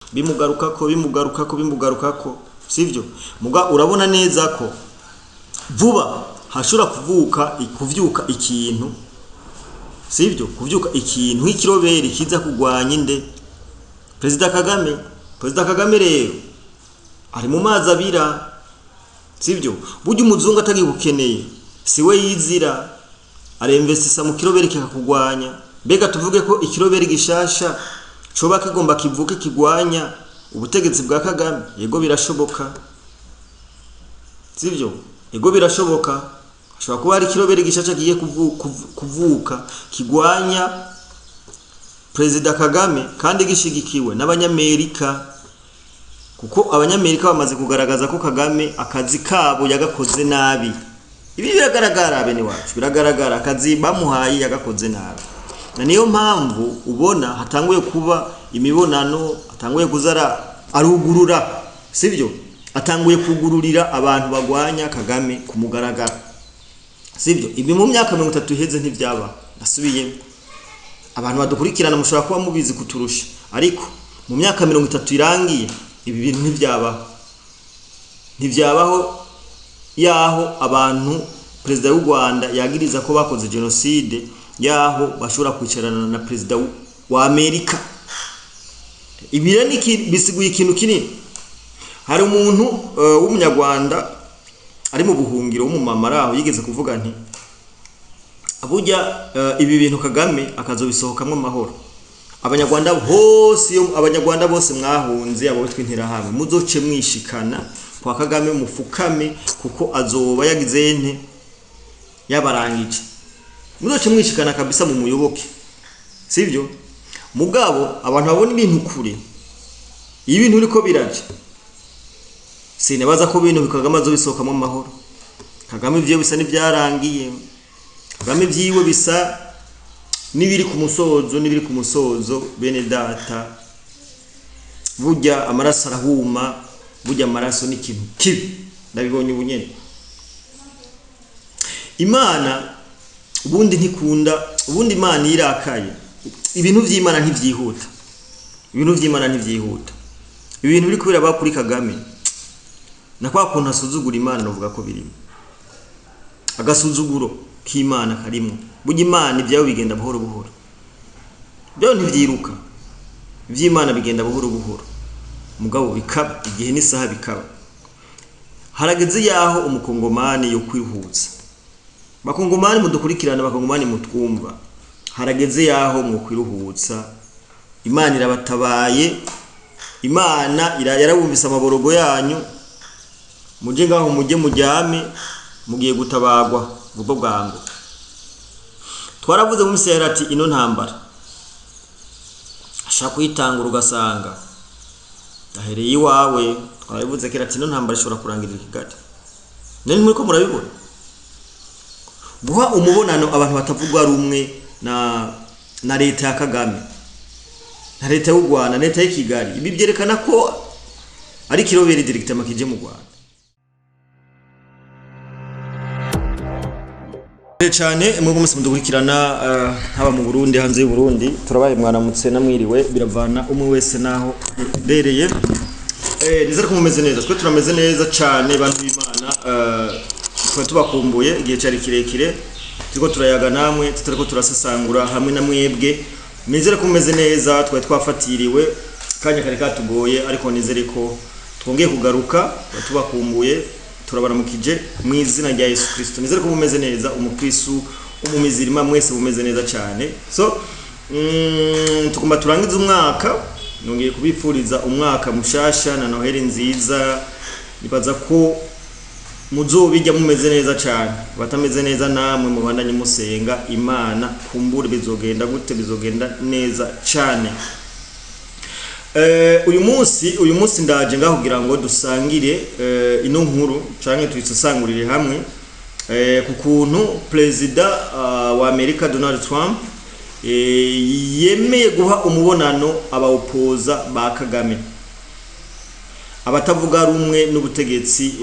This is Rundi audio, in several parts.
Bimugarukako, bimugarukako, bimugarukako, sivyo? Muga urabona neza ko vuba hashobora kuvuka kuvyuka ikintu, sivyo? Kuvyuka ikintu nk'ikiroberi kiza kugwanya inde? Perezida Kagame. Perezida Kagame rero ari mu mazi abira, sivyo? Burya umuzungu atagigukeneye siwe yizira, aremvestisa mu kiroberi kikakugwanya. Mbega tuvuge ko ikiroberi gishasha coba kigomba kivuke kigwanya ubutegetsi bwa Kagame? Yego, birashoboka, sivyo? Yego, birashoboka. Hashobora kuba hari ikiroberi gishasha kigiye kuvuka kigwanya Perezida Kagame, kandi gishigikiwe n'Abanyamerika, kuko Abanyamerika bamaze kugaragaza ko Kagame akazi kabo yagakoze nabi. Ibi biragaragara, bene wacu, biragaragara. Akazi bamuhaye yagakoze nabi, na niyo mpamvu ubona hatanguye kuba imibonano, hatanguye kuzara arugurura, sivyo? Atanguye kugururira abantu bagwanya Kagame ku mugaragaro, sivyo? Ibi mu myaka 30 iheze ntivyaba. Nasubiyemo, abantu badukurikirana mushobora kuba mubizi kuturusha, ariko mu myaka 30 irangiye ibi bintu ntivyabaho, ntivyabaho yaho abantu perezida w'u Rwanda yagiriza ko bakoze genocide, yaho bashobora kwicarana na perezida wa Amerika. Ibi rero bisiguye ikintu kinini. Hari umuntu w'Umunyarwanda ari mu buhungiro w'umumama ari aho yigeze kuvuga nti burya ibi bintu Kagame akazobisohokamwo amahoro. Abanyarwanda hose, iyo Abanyarwanda bose mwahunze, abo bitwa Interahamwe, muzoce mwishikana kwa Kagame mufukame, kuko azoba yagize nte? Yabarangije. Muzoce mwishikana kabisa mu muyoboke, sivyo? Mugabo abantu babona ibintu kure, iyo ibintu biriko biraja, sinibaza ko ibintu Kagame azobisohokamwo amahoro. Kagame ivyiwe bisa n'ivyarangiye. Kagame ivyiwe bisa n'ibiri ku musozo, n'ibiri ku musozo. Bene data, burya amaraso arahuma, burya amaraso ni ikintu kibi. Ndabibonye ubu nyene. Imana ubundi ntikunda, ubundi Imana iyo irakaye, ibintu vy'Imana ntivyihuta, ibintu vy'Imana ntivyihuta. Ibintu biri kubera ba kuri Kagame na kwa kuntu asuzugura Imana, novuga ko birimo agasuzuguro k'Imana karimwo. Burya Imana ibyawe bigenda buhoro buhoro, byawe ntivyiruka, ivy'Imana bigenda buhoro buhoro, mugabo bikaba igihe n'isaha bikaba. Harageze yaho Umukongomani yo kwihuza. Bakongomani mudukurikirana, Bakongomani mutwumva, harageze yaho mwokwiruhutsa. Imana irabatabaye, Imana yarabumvise amaborogo yanyu. Muje ngaho, mujye mujyame, mugiye gutabagwa vuba bwangu. Twaravuze mu misera ati ino ntambara ashaka kuyitangura ugasanga ahereye iwawe. Twarabivuze kera ati ino ntambara ishobora kurangirira i Kigali. None muri ko murabibona, guha umubonano abantu batavugwa rumwe na leta ya Kagame, na leta y'u Rwanda, na leta y'i Kigali, ibi byerekana ko ari kiroberi directement kije mu Rwanda cyane. Mwebwe mwese mudukurikirana, haba mu Burundi, hanze y'u Burundi, turabaye mwaramutse namwiriwe, biravana umwe wese naho bereye. Nizere ko mumeze neza, twe turameze neza cyane, bantu b'Imana. Twari tubakumbuye, igihe cyari kirekire turiko turayaga namwe, tutariko turasesangura hamwe na mwebwe. Nizere ko mumeze neza. Twari twafatiriwe, kanya kari katugoye, ariko nizere ko twongeye kugaruka. Twari tubakumbuye, turabaramukije mu izina rya Yesu Kristo. Nizere ko mumeze neza, umukristu, umumizirima, mwese mumeze neza cyane. So tugomba turangize umwaka, nongeye kubipfuriza umwaka mushasha na Noheli nziza. Nibaza ko muzobijya mumeze neza cyane. Batameze neza namwe mubandanye musenga Imana, kumbure bizogenda gute? Bizogenda neza cyane. Uyu munsi ndaje ngaho kugira ngo dusangire ino nkuru canke tuyisangurire hamwe ku kuntu perezida wa Amerika Donald Trump yemeye guha umubonano abaopoza ba Kagame, abatavuga rumwe n'ubutegetsi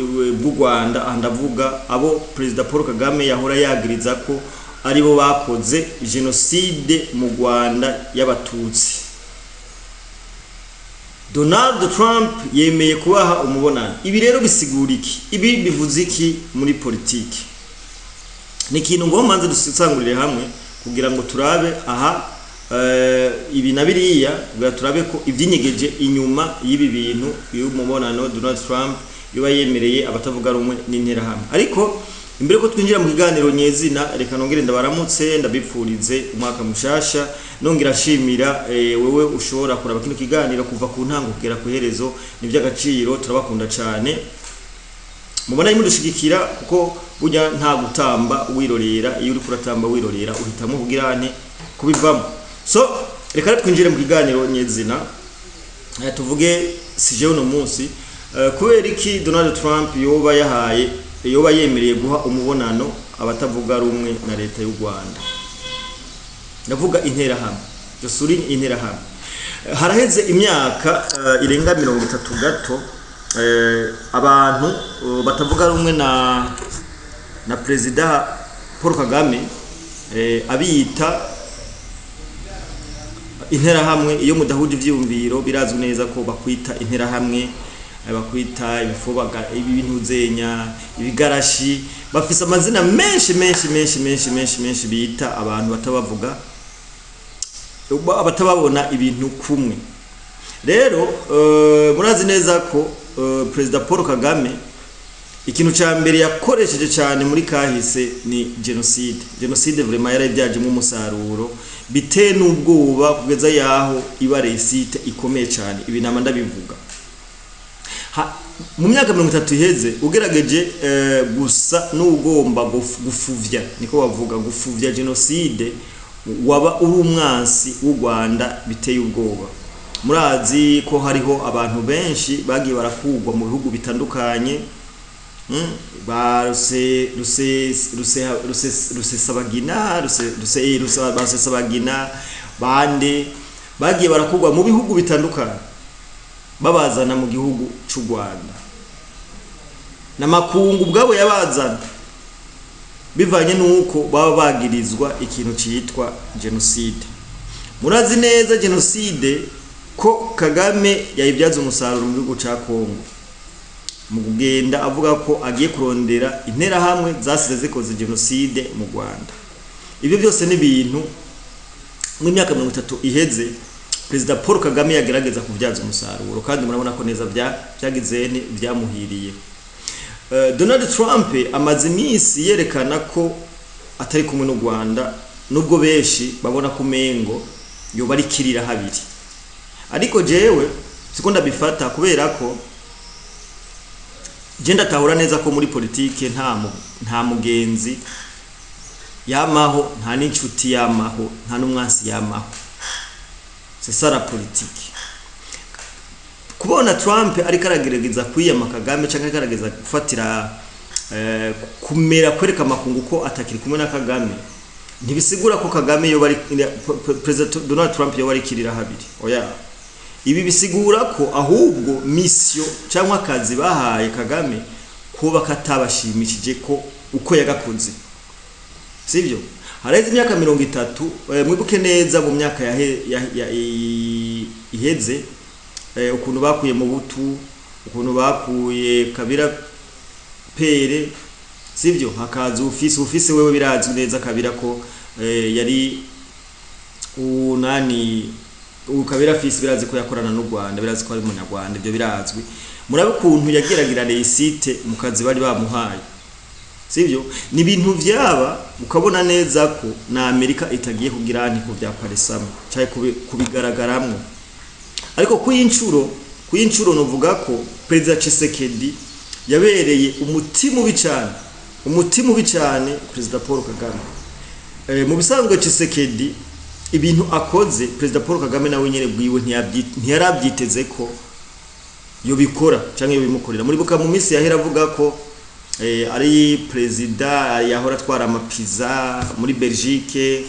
bw'u Rwanda. Aha ndavuga abo perezida Paul Kagame yahora yagiriza ko aribo bakoze jenoside mu Rwanda y'Abatutsi. Donald Trump yemeye kubaha umubonano. Ibi rero bisigura iki? Ibi bivuze iki muri politiki? Ni ikintu ngo manze dusangurire hamwe kugira ngo turabe aha ibi na biriya, kugira turabe ko ivyinyegeje inyuma y'ibi bintu y'umubonano Donald Trump yoba yemereye abatavuga rumwe n'Interahamwe. Ariko imbere ko twinjira mu kiganiro nyezina, reka nongere ndabaramutse, ndabipfurize umwaka mushasha, nongera nshimira wewe ushobora kuraba kino kiganiro kuva ku ntango kugera ku iherezo. Ni iby'agaciro, turabakunda cyane, mubona mudushigikira, kuko burya nta gutamba wirorera. Iyo uriko uratamba wirorera, uhitamo kugira nte? Kubivamo. So reka rero twinjire mu kiganiro nyezina. Tuvuge sije uno munsi, kubera iki Donald Trump yoba yahaye, yoba yemereye guha umubonano abatavuga rumwe na leta y'u Rwanda? Ndavuga Interahamwe, dusuri Interahamwe. Haraheze imyaka irenga 30 gato, abantu batavuga rumwe na Perezida Paul Kagame, abiyita Interahamwe. Iyo mudahuje ivyiyumviro, birazwi neza ko bakwita Interahamwe, bakwita ibifobaga, ibintu zenya ibigarashi. Bafise amazina menshi menshi menshi menshi menshi menshi bita abantu batabavuga, abatababona ibintu kumwe. Rero murazi neza ko Perezida Paul Kagame ikintu ca mbere yakoresheje cyane muri kahise ni genocide. Genocide vraiment yarayibyajemo umusaruro biteye n'ubwoba, kugeza yaho iba réussite ikomeye cyane. Ibi nama ndabivuga. Mu myaka 30 iheze, ugerageje gusa n'ugomba gufuvya, niko bavuga, gufuvya genocide, waba uri umwansi w'u Rwanda biteye ubwoba. Murazi ko hariho abantu benshi bagiye barakugwa mu bihugu bitandukanye, ba Ruse Ruse Ruse Ruse Rusesabagina, Ruse Ruse eh, Ruse ba Rusesabagina, bande bagiye barakugwa mu bihugu bitandukanye, babazana mu gihugu c'u Rwanda. N'amakungu ubwabo yabazana bivanye n'uko baba bagirizwa ikintu citwa genocide. Murazi neza genocide ko Kagame yayibyaza umusaruro mu gihugu ca Kongo, mu kugenda avuga ko agiye kurondera Interahamwe zasize zikoze genocide mu Rwanda. Ibyo byose ni ibintu mu myaka 30 iheze Perezida Paul Kagame yagerageza kubyaza umusaruro, kandi murabona ko neza byagize byamuhiriye. Donald Trump amaze iminsi yerekana ko atari kumwe n'u Rwanda, nubwo benshi babona ko umengo yoba ari kirira habiri, ariko jewe siko ndabifata, kubera ko je ndatahura neza ko muri politike nta mugenzi yamaho, nta n'inshuti yamaho, nta n'umwansi yamaho. C'est ça la politique. Kubona Trump ariko aragerageza kwiyama Kagame, cyangwa ariko aragerageza gufatira kumera kwereka amakungu ko atakiri kumwe na Kagame, ntibisigura ko Kagame yoba ari President Donald Trump yoba ari kirira habiri. Oya, ibi bisigura ko ahubwo mission cyangwa akazi bahaye Kagame kuba katabashimishije ko uko yagakoze, sibyo? Haraheze imyaka 30. Mwibuke neza mu myaka iheze, ukuntu bakuye mu butu, ukuntu bakuye Kabila père, sivyo? Hakaza ufise wewe birazwi neza Kabila ko yari unani ukabira fisi, birazi ko yakorana n'u Rwanda, birazi ko ari umunyarwanda, ibyo birazwi. Murabe ukuntu yageragira réussite mu kazi bari bamuhaye, sivyo? Ni ibintu vyaba ukabona neza ko na Amerika itagiye kugira nti kuvyaparisamo cyangwa kubigaragaramwo. Ariko ku yincuro novuga ko Perezida Tshisekedi yabereye umutima ubi cyane, umutima ubi cyane Perezida Paul Kagame. Mu bisanzwe Tshisekedi ibintu akoze, Perezida Paul Kagame nawe nyene bwiwe ntiyarabyiteze ko yobikora canke yobimukorera. Muribuka mu minsi yahera avuga ko ari perezida yahora atwara amapiza muri Belgique.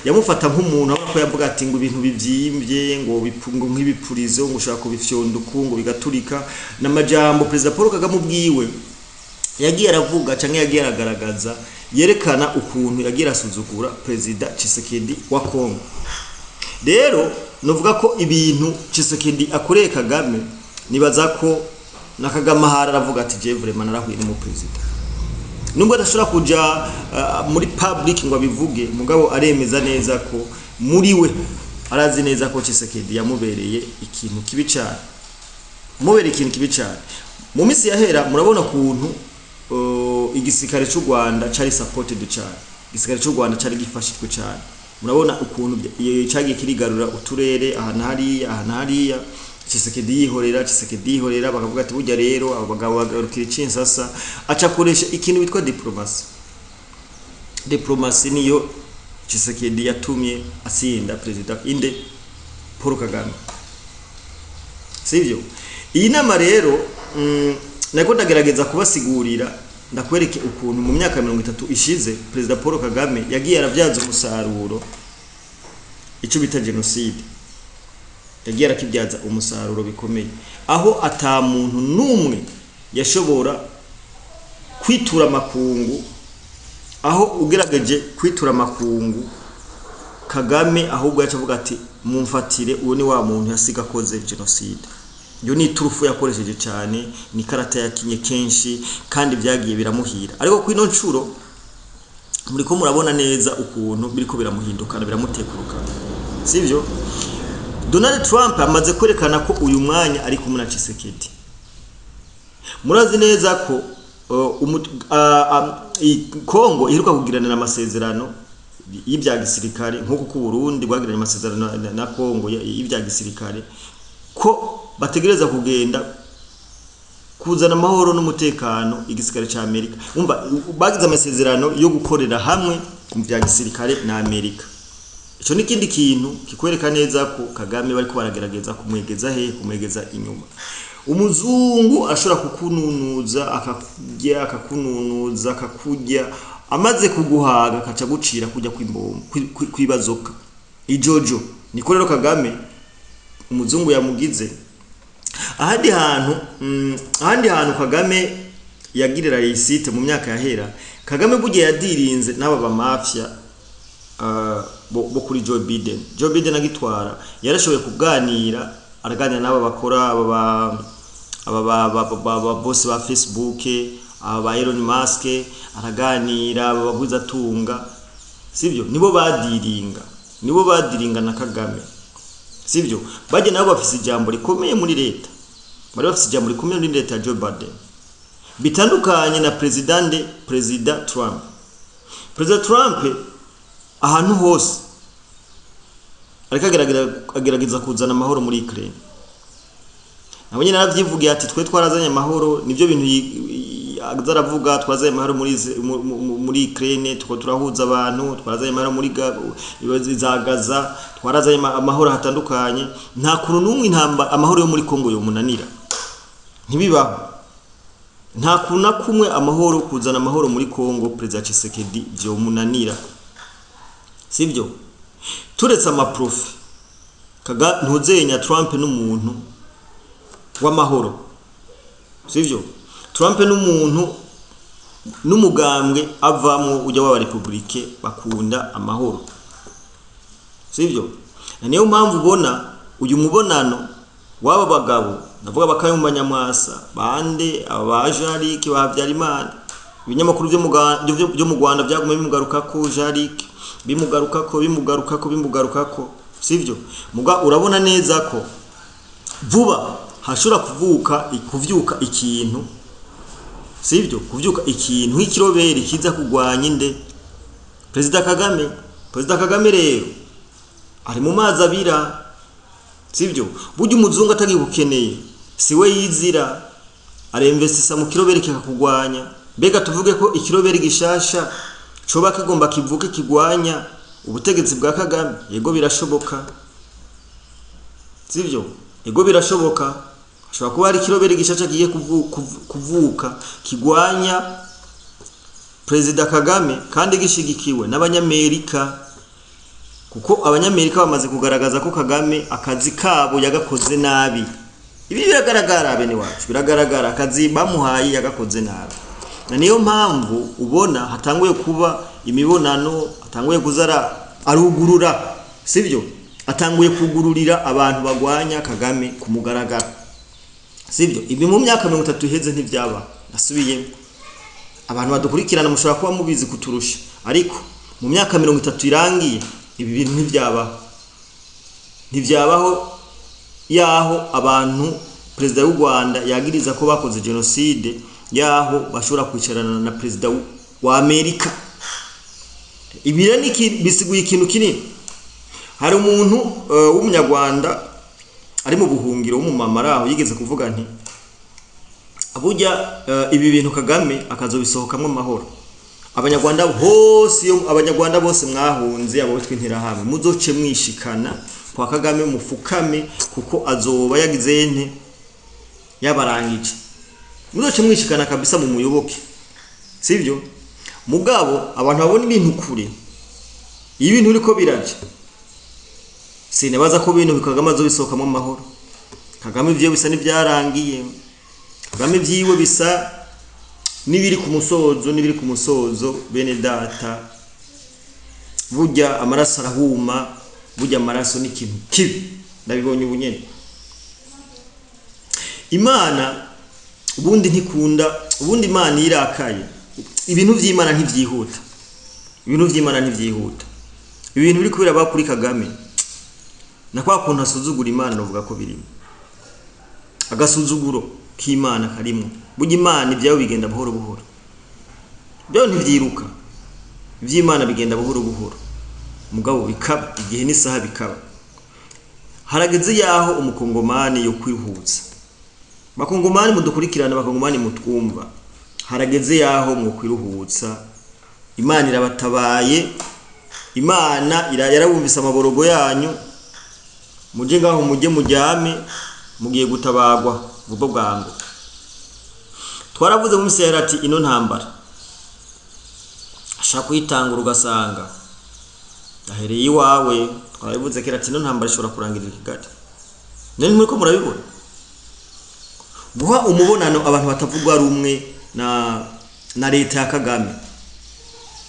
Yamufata nk'umuntu aho ko yavuga ati ngo ibintu bivyimbye ngo ngo nk'ibipurizo, ngo ushaka kubifyonda uku ngo bigaturika. N'amajambo Perezida Paul Kagame ubwiwe yagiye aravuga canke yagiye aragaragaza, yerekana ukuntu yagiye arasuzugura Perezida Tshisekedi wa Congo. Rero Novuga ko ibintu Tshisekedi akoreye Kagame, nibaza ko na Kagame ahari aravuga ati: "Je vraiment narahuye n'umuperezida." Nubwo adashobora kuja muri public ngo abivuge, mugabo aremeza neza ko muri we arazi neza ko Tshisekedi yamubereye ikintu kibi cyane, mubereye ikintu kibi cyane. Mu minsi yahera murabona ukuntu igisirikare cy'u Rwanda cari supported cyane, igisirikare cy'u Rwanda cari gifashijwe cyane. Murabona ukuntu cagiye kirigarura uturere aha na hariya, aha na hariya. Tshisekedi yihorera, Tshisekedi yihorera, bakavuga ati: "Burya rero abo bagabo bagarukira Kinshasa." Aca akoresha ikintu bitwa diplomasi. Diplomasi niyo Tshisekedi yatumye atsinda perezida inde? Paul Kagame, sivyo? Iyi nama rero, nako ndagerageza kubasigurira, ndakwereke ukuntu mu myaka 30 ishize perezida Paul Kagame yagiye aravyaza umusaruro icyo bita genocide, yagiye arakibyaza umusaruro bikomeye, aho ata muntu n'umwe yashobora kwitura amakungu. Aho ugerageje kwitura amakungu, Kagame ahubwo yaca avuga ati: "Mumfatire uwo ni wa muntu yasiga akoze genocide." Iyo ni iturufu yakoresheje cyane, ni karata yakinye kenshi kandi byagiye biramuhira. Ariko kuri ino nshuro muriko murabona neza ukuntu biriko biramuhindukana, biramutekurukana, sivyo? Donald Trump amaze kwerekana ko uyu mwanya ari kumwe na Tshisekedi. Murazi neza ko Kongo iheruka kugiranira amasezerano y'ibya gisirikare, nk'uko ku Burundi bwagiranye amasezerano na Kongo y'ibya gisirikare, ko bategereza kugenda kuzana amahoro n'umutekano igisirikare ca Amerika. Umva, bagize amasezerano yo gukorera hamwe mu bya gisirikare na Amerika. Ico ni ikindi kintu kikwereka neza ko Kagame bariko baragerageza kumwegeza hehe? Kumwegeza inyuma. Umuzungu ashobora kukununuza, akakurya, akakununuza, akakurya, amaze kuguhaga akaca gucira kujya kwimbombo kwibazoka ijojo. Niko rero Kagame umuzungu yamugize. Ahandi hantu, ahandi hantu Kagame yagirira réussite mu myaka yahera, Kagame burya yadirinze n'aba bamafia bo kuri Joe Biden. Joe Biden agitwara yarashoboye kuganira, araganira n'aba bakora aba ba boss ba Facebook, aba ba Elon Musk, araganira aba bagwizatunga, sivyo? Nibo badiringa, nibo badiringa na Kagame, sivyo? Bajya nabo bafise ijambo rikomeye muri leta, bari bafise ijambo rikomeye muri leta ya Joe Biden, bitandukanye na perezida Trump. Perezida Trump ahantu hose ariko agerageza kuzana amahoro muri Ukraine. Nabo nyine aravyivugiye ati: "Twe twarazanye amahoro." Nivyo bintu aza aravuga: "Twazanye amahoro muri Ukraine, tuko turahuza abantu, twarazanye amahoro muri za Gaza, twarazanye amahoro hatandukanye." Nta kuntu n'umwe intamba amahoro yo muri Kongo yomunanira, ntibibaho. Nta kuntu na kumwe amahoro, kuzana amahoro muri Kongo, perezida Tshisekedi vyomunanira, sivyo? Turetse amaprofits, kaga ntuzenya Trump n'umuntu w'amahoro, sivyo? Trump n'umuntu n'umugambwe avamwo ujya w'aba républicains, bakunda amahoro, sivyo? Na niyo mpamvu ubona uyu mubonano w'aba bagabo, ndavuga bakayumba Nyamwasa, bande, aba ba Jarike, ba Habyarimana. Ibinyamakuru byo mu Rwanda byagumye bimugarukako, Jarike bimugarukako, bimugarukako, bimugarukako, sivyo? Muga urabona neza ko vuba hashobora kuvyuka ikintu, sivyo? Kuvyuka ikintu nk'ikiroberi kiza kugwanya inde? Perezida Kagame. Perezida Kagame rero ari mu mazi abira, sivyo? Burya umuzungu atagikukeneye si we yizira, aremvestisa mu kiroberi kikakugwanya. Mbega tuvuge ko ikiroberi gishasha coba kigomba kivuke kigwanya ubutegetsi bwa Kagame? Yego, birashoboka, sivyo? Yego, birashoboka. Hashobora kuba hari ikiroberi gishasha kigiye kuvuka kigwanya perezida Kagame kandi gishigikiwe n'Abanyamerika, kuko Abanyamerika bamaze kugaragaza ko Kagame akazi kabo yagakoze nabi. Ibi biragaragara, bene wacu, biragaragara. Akazi bamuhaye yagakoze nabi, na niyo mpamvu ubona hatanguye kuba imibonano, hatanguye kuzara arugurura, sivyo? Atanguye kugururira abantu bagwanya Kagame ku mugaragaro, sibyo? Ibi mu myaka 30 iheze ntivyaba. Nasubiyemo, abantu badukurikirana mushobora kuba mubizi kuturusha, ariko mu myaka 30 irangiye ibi bintu ntivyabaho, ntivyabaho yaho abantu perezida w'u Rwanda yagiriza ko bakoze genocide, yaho bashobora kwicarana na perezida wa Amerika. Ibi rero bisiguye ikintu kinini. Hari umuntu w'umunyarwanda ari mu buhungiro w'umumama ari aho yigeze kuvuga nti burya ibi bintu Kagame akazobisohokamwo amahoro, abanyarwanda hose, iyo abanyarwanda bose mwahunze, abo bitwa Interahamwe, muzoce mwishikana kwa Kagame mufukame, kuko azoba yagize nte, yabarangije. Muzoce mwishikana kabisa mu muyoboke, sivyo? Mugabo abantu babona ibintu kure, iyo ibintu biriko biraje, sinibaza ko ibintu Kagame azobisohokamwo amahoro. Kagame ivyiwe bisa n'ivyarangiye. Kagame ivyiwe bisa n'ibiri ku musozo, n'ibiri ku musozo. Bene data, burya amaraso arahuma, burya amaraso ni ikintu kibi, ndabibonye ubu nyene. Imana ubundi ntikunda, ubundi Imana irakaye, ibintu vy'Imana ntivyihuta, ibintu vy'Imana ntivyihuta. Ibintu biri kubera ba kuri Kagame na kwa kuntu asuzugura Imana, novuga ko birimo agasuzuguro k'Imana karimo. Burya Imana ibyawe bigenda buhoro buhoro, byo ntivyiruka, ivy'Imana bigenda buhoro buhoro, mugabo bikaba igihe n'isaha bikaba. Harageze yaho umukongomani yo kwihutsa. Bakongomani mudukurikirana, bakongomani mutwumva, harageze yaho mwo kwiruhutsa. Imana irabatabaye, Imana yarabumvise amaborogo yanyu. Muje ngaho, mujye mujyame, mugiye gutabagwa vuba bwangu. Twaravuze mu misera ati ino ntambara ashaka kuyitangura ugasanga ahereye iwawe. Twarabivuze kera ati ino ntambara ishobora kurangirira i Kigali. None muriko murabibona, guha umubonano abantu batavugwa rumwe na leta ya Kagame,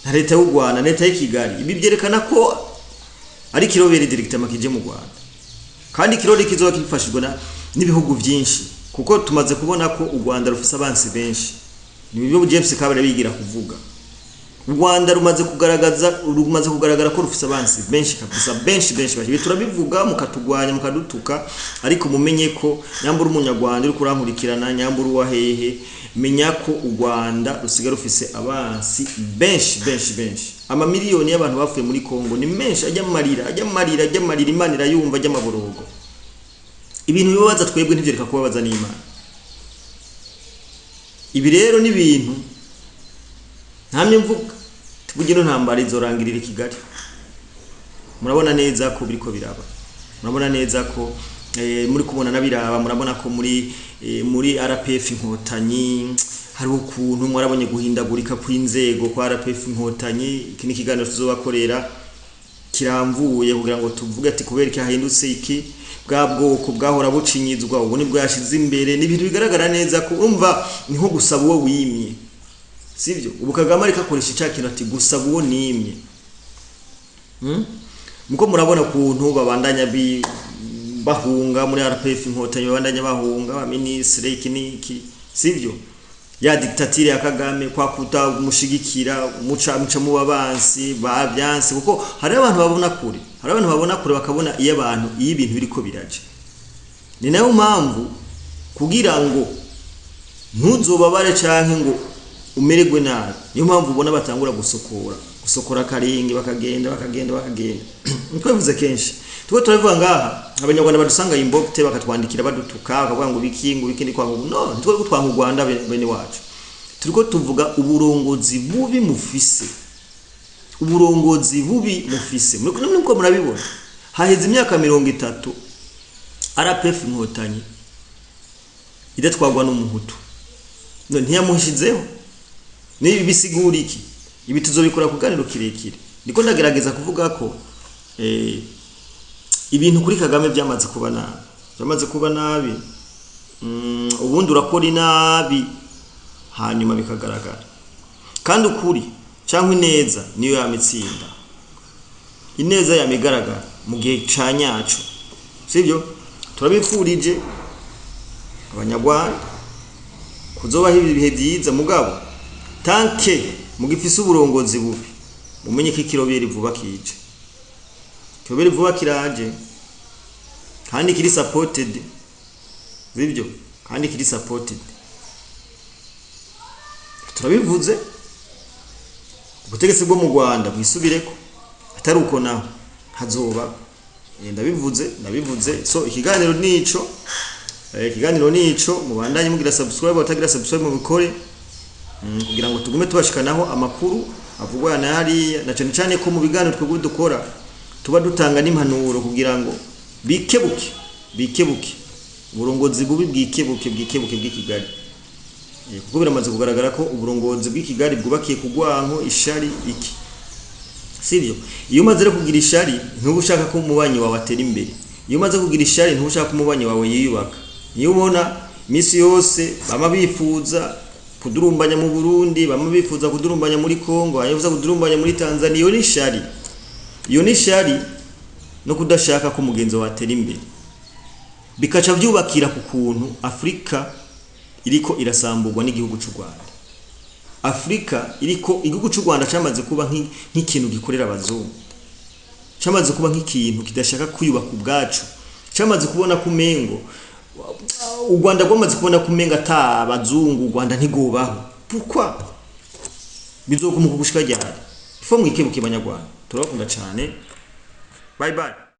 na leta y'u Rwanda, na leta y'i Kigali. Ibi byerekana ko ari kiroberi directement kije mu Rwanda, kandi kirori kizoba kifashijwe n'ibihugu byinshi, kuko tumaze kubona ko u Rwanda rufise abansi benshi. Ni byo James Kabare bigira kuvuga. U Rwanda rumaze kugaragaza, rumaze kugaragara ko rufise abansi benshi kabisa, benshi benshi benshi. Ibi turabivuga mukatugwanya, mukadutuka, ariko mumenye ko nyambura umunyarwanda uri kurankurikirana, nyambura uwa hehe, menya ko u Rwanda rusigaye rufise abansi benshi benshi benshi. Amamiliyoni y'abantu bapfuye muri Kongo ni menshi, ajya amarira, ajya amarira, ajya amarira, Imana irayumva, ajya amaborogo. Ibintu bibabaza twebwe ntivyereka kubabaza n'Imana. Ibi rero ni ibintu ntamye mvuga, tuvuge ino ntambara izorangirira i Kigali. Murabona neza ko biriko biraba, murabona neza ko muri kubona nabiraba, murabona ko muri RPF Inkotanyi hari ukuntu mwarabonye guhindagurika kw'inzego kwa RPF Inkotanyi. Iki ni ikiganiro tuzobakorera kiramvuye kugira ngo tuvuge ati kubera iki hahindutse iki, bwa bwoko bwahora bucinyizwa ubu nibwo yashize imbere. Ni ibintu bigaragara neza ko urumva ni nko gusaba uwo wimye, sivyo? Ubu Kagame ariko akoresha cya kintu ati gusaba uwo nimye. Muko murabona ukuntu babandanya bahunga muri RPF Inkotanyi, babandanya bahunga ba ministre, iki niki, sivyo? Ya dictature ya Kagame, kwa kuta mushigikira muca muca mu babansi babyanse, kuko hari abantu babona kure, hari abantu babona kure bakabona iyo abantu, iyo ibintu biriko biraje. Ni nayo mpamvu kugira ngo ntuzobabare canke ngo umererwe nabi, niyo mpamvu ubona batangura gusokora karingi, bakagenda bakagenda bakagenda. Niko bivuze kenshi, tuko turabivuga ngaha, abanyarwanda badusanga imbokte bakatwandikira badutuka, bakavuga ngo biki, ngo biki, ndi kwanga. No ntitwo gutwanga u Rwanda bene wacu, turiko tuvuga uburongozi bubi mufise, uburongozi bubi mufise. Muriko murabibona, haheze imyaka 30 RPF Inkotanyi idatwagwa n'umuhutu, none ntiyamuhishizeho. Nibi bisigura iki? Ibi tuzobikora kuganiro kirekire. Niko ndagerageza kuvuga ko ibintu kuri Kagame byamaze kuba nabi, byamaze kuba nabi. Ubundi urakora inabi hanyuma bikagaragara, kandi ukuri cyangwa ineza niyo yamitsinda, ineza yamigaragara. mu gihe ca nyaco, sibyo? Turabifurije Abanyarwanda kuzobaho ibihe byiza, mugabo tant que mugifise uburongozi bubi, mumenye ko ikiroberi vuba kije. Ikiroberi vuba kiraje kandi kiri supported, sibyo? Kandi kiri supported. Turabivuze, ubutegetsi bwo mu Rwanda bwisubireko, atari uko naho hazoba. Ndabivuze, ndabivuze. So ikiganiro nico, ikiganiro nico. Mubandanye mugira subscribe, batagira subscribe mubikore, kugira ngo tugume tubashikanaho amakuru avugwa na hariya, na cyane cyane ko mu biganiro twebwe dukora tuba dutanga n'impanuro kugira ngo bikebuke, bikebuke uburongozi bubi, bwikebuke, bwikebuke bw'i Kigali. Kuko biramaze kugaragara ko uburongozi bw'i Kigali bwubakiye ku rwanko, ishari, iki, sibyo? Iyo umaze rero kugira ishari, ntuba ushaka ko umubanyi wawe atera imbere. Iyo umaze kugira ishari, ntuba ushaka ko umubanyi wawe yiyubaka. Niyo ubona iminsi yose bama bifuza kudurumbanya mu Burundi, bama bifuza kudurumbanya muri Kongo, bama bifuza kudurumbanya muri Tanzania. Iyo ni ishari, iyo ni ishari no kudashaka ko umugenzi wawe atera imbere, bikaca byubakira ku kuntu Afurika iriko irasamburwa n'igihugu cy'u Rwanda. Afurika iriko, igihugu cy'u Rwanda cyamaze kuba nk'ikintu gikorera abazungu, cyamaze kuba nk'ikintu kidashaka kwiyubaka ubwacu, cyamaze kubona ko umengo u Rwanda rwamaze kubona ko umenga ata abazungu u Rwanda ntigobaho. Pourquoi? Bizokumuka gushika ryari? Ifo mwikebuke, Banyarwanda, turabakunda cyane. Bye bye.